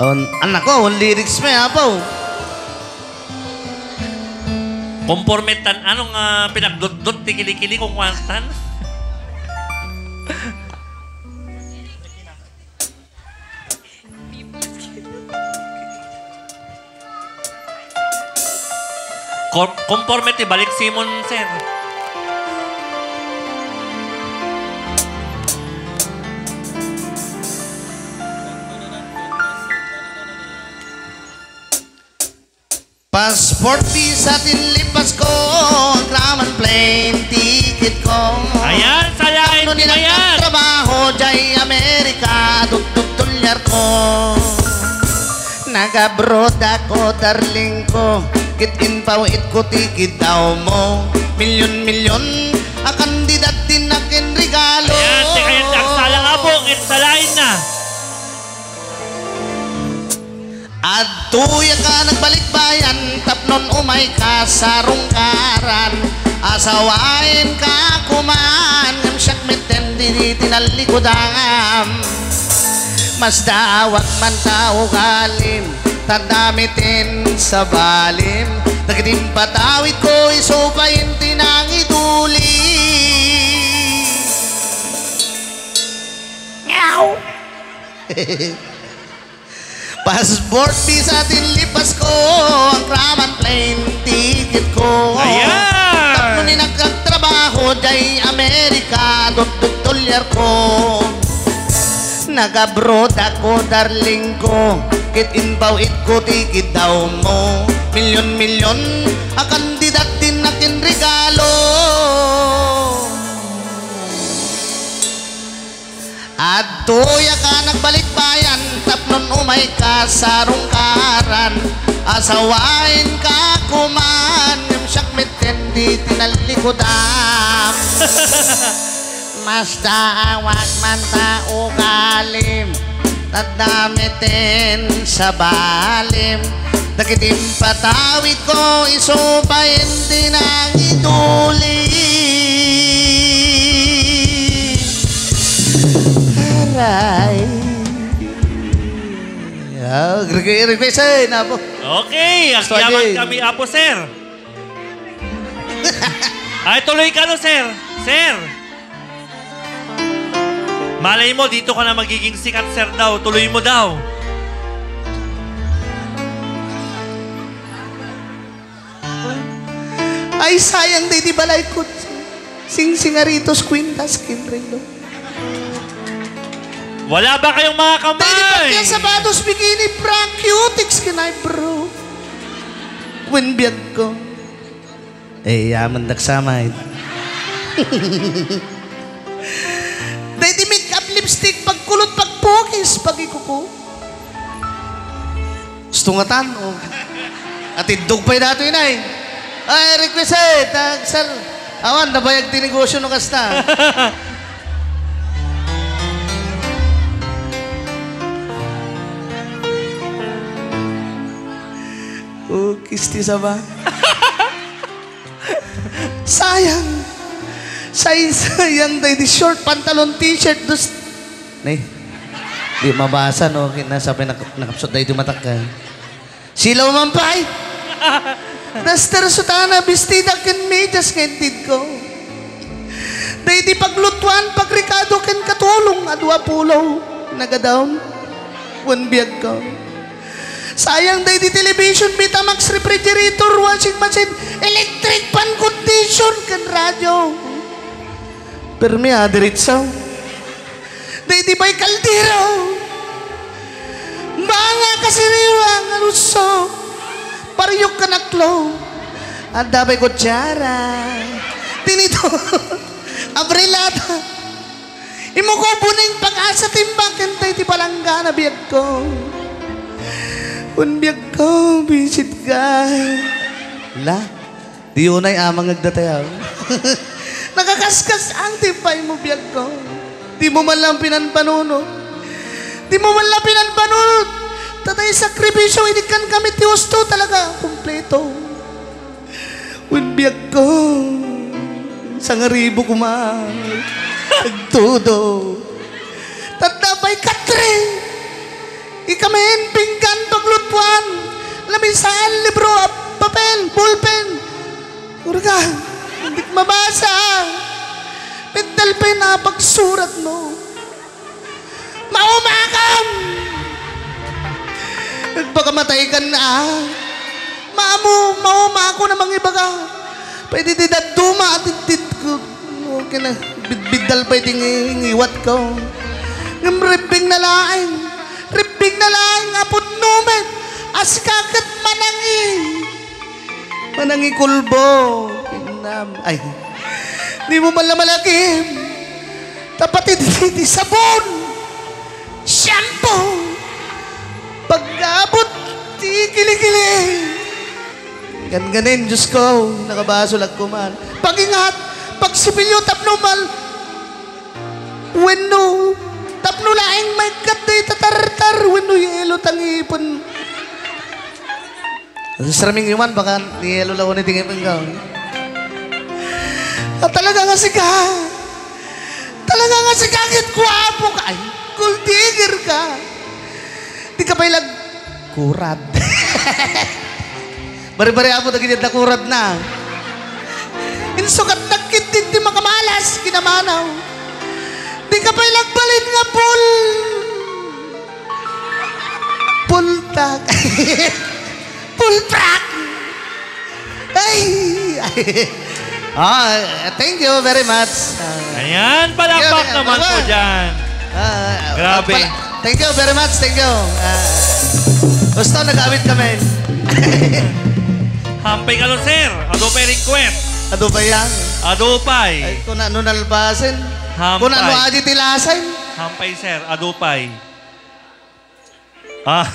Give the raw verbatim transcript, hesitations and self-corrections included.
On, anak ko, on lyrics mo, apo. Konporme tan, ano nga pinagdutdot ti kilikili kung kuantan? Kon-, konporme ti balik Simon, sir. Passport, visa, tinlipas ko, agraman plane ticket ko. Ayan, salain. Tapno ni ayan. Nagtrabaho jay Amerika, dutdut dolyar ko. Nag-abroad ako, darling ko, ket inpawit ko ti kiddaw mo. Milyon-milyon a kandidat ti nakinregalo. Ayan, ti kayat agsala nga po, ket salain na. Adtoyaka nagbalikbayan tapnon umayka sa rungkaran. Asawaenka kuman ngem siak metten ti tinallikudam. Masdaawak man ta ugalim, ta adda metten sabalim. Dagiti impatawidko isu pay ti nangiduli. Ngaw. Passport, visa, tinlipas ko, agraman plane ticket ko. Ayan! Tapno ni nagtrabaho jay Amerika, dutdut dolyar ko. Nag-abroad ako, darling ko, ket inpawit ko ti kiddaw mo. Milyon-milyon a kandidat ti nakinregalo. Adtoyaka nagbalikbayan tapnon umayka sa rungkaran. Asawaenka kuman, ngem siak metten ti tinallikudam. Masdaawak man ta ugalim, ta adda metten sabalim. Dagiti impatawidko isu pay ti nangiduli. Aray. Ah, re-, request, eh, na po. Okay, agyaman kami, Apo, sir. Ay, tuloy ka, no, sir. Sir. Malay mo, dito ka na magiging sikat, sir, daw. Tuloy mo daw. Ay, sayang, daydi balay kotse. Singsingaritos, kwintas, ken relo. Wala ba kayong mga kamay? Daydi pagka sapatos, bikini, bra, cutex, ken eyebrow. Wen biag ko. Eh, yaman dak samay. Daydi makeup, lipstick, pagkulot, pagpukis, pagikuko. Gusto nga tan, o. Atiddog pay datoy, nay. Ay, request, eh, tag-, sir. Awan, nabayag ti negosyo no kasta. O, kisti saba. Sayang. Say-, sayang daydi short, pantalon, t-shirt, dus-, ne. Di mabasa, no? Kinasabay nak-, nakapsot daydi matak ka. Silaw man pay. Duster, sutana, bestida, ken medias nga intedko. Daydi paglutuan, pagrekado, ken katulong a dua pulo. Nagadawn. Wen biagko. Sayang daydi television, Betamax, refrigerator, washing machine, electric fan, condition, ken radio. Permi a diretso. Daydi pay kaldero. Banga, kasiriwa nga luso. Pariok ken aklo. Adda pay kutsara. Tinidor. Abrilada. Imuko, buning, pag-asa, timba, ken daydi palanggana, biagko. Wen biagko, bisit ka. La, di unay amang agdatay, aw. Nakakaskas ang timpay mo, biagko. Di mo man lang pinanpanunot. Di mo man lang pinanpanunot. Tatay sakripisyo, inikkan kami ti husto talaga, kompleto. Wen biagko, sangaribo koma. Agtudo. Tadda pay katre. Ikamin, pinggan, paglutuan, lamisaan, libro, papel, ballpen. Urga, hindi mabasa. Pentel pen a pagsurat mo. Maumakam! Nagpakamatay ka na. Maamu, mauma ako na mangibaga. Pwede ti dadduma at itit ko. Okay na, bidbiddal pa iti ngi-, ngiwat ko. Ngem ribbing na laeng. Ribbing na laeng, apud numet. Asika ket manangi. Manangikulbo. Kinam-, ay. Di mo man lamalakim. Tapati di, di sabon. Shampoo. Pagkabot ti kilikili. Ganganin, Diyos ko, nakabasol agkuman. Pagingat, pagsipilyo, tapno mal-, wenno, tapno laeng maikkat day tatartar, wenno yelo tangipen. Sir Ming Yuman, baka ni Elo Laone tingin mo ikaw. Ah, talaga nga sika. Talaga nga sika, agit guwapo ka. Ay, gold digger ka. Di ka pay lag-, kurad. Bari-bari, apo, dagiti nakurad na. Insukat nagkit din ti makamalas, kinamanaw. Di ka pay lagbalin nga pul-, pultak. Pulprak! Ay! Ah, thank you very much. Ah, Ayan, palakpak thank you, naman po palakpak. Dyan. Ah, Grabe. pala-, thank you very much, thank you. Ah, gusto, nag-awit kami. Hampay ka, sir. Adupay request. Adupay yan. Adupay. Ay, kung ano nalbasin. Hampay. Kung ano adi tilasin. Hampay, sir. Adupay. Ah.